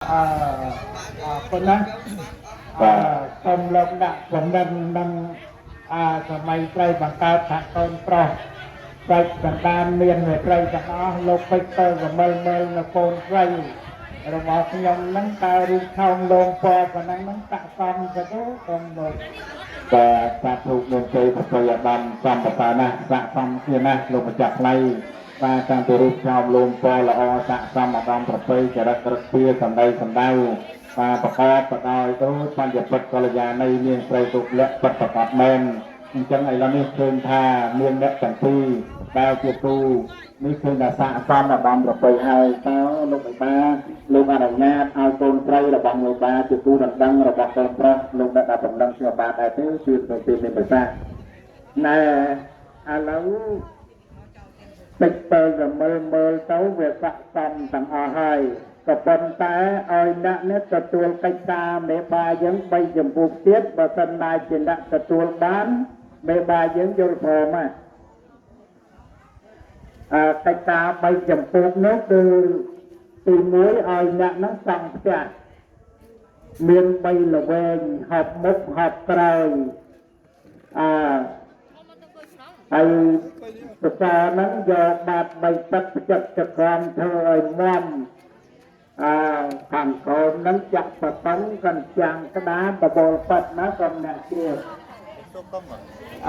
អឺអរគុណណាអឺសូមលោកដាក់ចំណិននឹងអឺសម័យត្រីបង្កើតថាកូនប្រុសស្រីសន្តានមានមេត្រីទាំងអស់លោកពេជ្រទៅកមិលមើលនៅកូនស្រីរបស់ខ្ញុំហ្នឹងតើរូបថោងលងពណ៌ប៉ុណ្ណឹងហ្នឹងតាក់សំទៅទៅសូមលោក បាទសាធុមានជ័យប្រពៃអាដាមសំប្រសើរណាស់ស័កសមគ្នាណាស់លោកម្ចាស់ថ្លៃបាទតាំងពីរូបចោមលងពណ៌ល្អស័កសមអាដាមប្រពៃចរិតរឹកពីសម្ដីសម្ដៅបាទប្រកបបដោយដូចបញ្ញពិតកល្យាណីមានស្រីទុលៈពិតប្រកបមែនអញ្ចឹងឥឡូវនេះឃើញថាមានអ្នកទាំងពីរដែលជាគូនេះឃើញថាស័កសមអាដាមប្រពៃហើយតើលោកអិបាលោកអនុញ្ញាតឲ្យកូនស្រីរបស់លោកបាជាគូដណ្ដឹងរបស់កូនប្រុសលោកអ្នកដល់ដំណឹងខ្ញុំបាទដែរទេគឺទៅទីមានប្រសាសន៍ ណែឥឡូវពេជ្រទៅកមិលមើលទៅវាស័កសមទាំងអស់ហើយក៏ប៉ុន្តែឲ្យអ្នកនេះទទួលកិច្ចការមេបាយើង3ចម្ពោះទៀតបើសិនណាជាអ្នកទទួលបានមេបាយើងយល់ព្រមហ៎អើកិច្ចការ3ចម្ពោះនោះគឺទី1ឲ្យអ្នកហ្នឹងសង់ផ្ទះមាន3ល្វែងហប់មុខហប់ក្រោយអើហើយប្រសាហ្នឹងយកបាតបីទឹកផ្ចិតចក្រមធ្វើឲ្យមមអើខាងក្រោមហ្នឹងចាក់បតឹងកញ្ចាំងក្តារបបលប៉ាត់ណាកុំអ្នកជ្រាប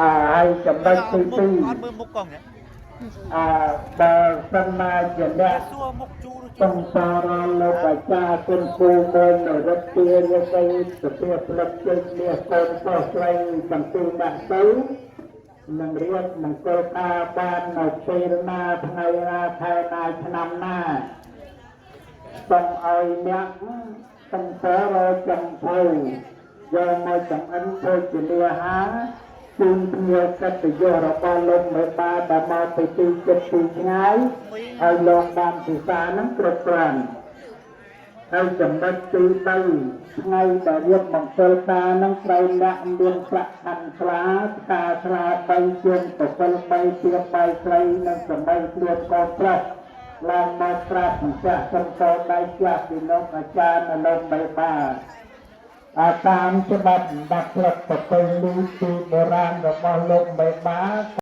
អើហើយចំណុចទី អត់មើលមុខកងទេ 2អើបើសិនណាជាអ្នក សួរមុខជូរ សំសារលោកអាចារ្យគុណពូមើលនៅរឹកទារទៅទៅផ្លឹកជើងមាសកូនប្រុសស្រីទាំងពីរដាក់ទៅនឹងរៀបមង្គលការបាននៅពេលណាថ្ងៃណាខែណាឆ្នាំណាសូមឲ្យអ្នកសំសារចំភៅយកមកចំអិនធ្វើជាលាហាជូនភ្ញៀវកិត្តិយសរបស់លោកមេបាដែលមកពីទីជិតទីឆ្ងាយឲ្យលោកបានពិសាហ្នឹងគ្រប់គ្រាន់ហើយចំណុចទី3ថ្ងៃដែលរៀបមង្គលការហ្នឹងត្រូវអ្នកមានប្រាក់ខាន់ស្លាផ្កាស្លា3ជាងកសិល3ទៀបបាយស្រីនិងសម័យព្រាមកូនប្រុសឡើងមកក្រាបម្ចាស់សំកោដៃចាស់ពីលោកអាចារ្យនៅលោកបីបាអាតាមច្បាប់បាក់ផ្លិតប្រពៃណីពីបុរាណរបស់លោកបីបា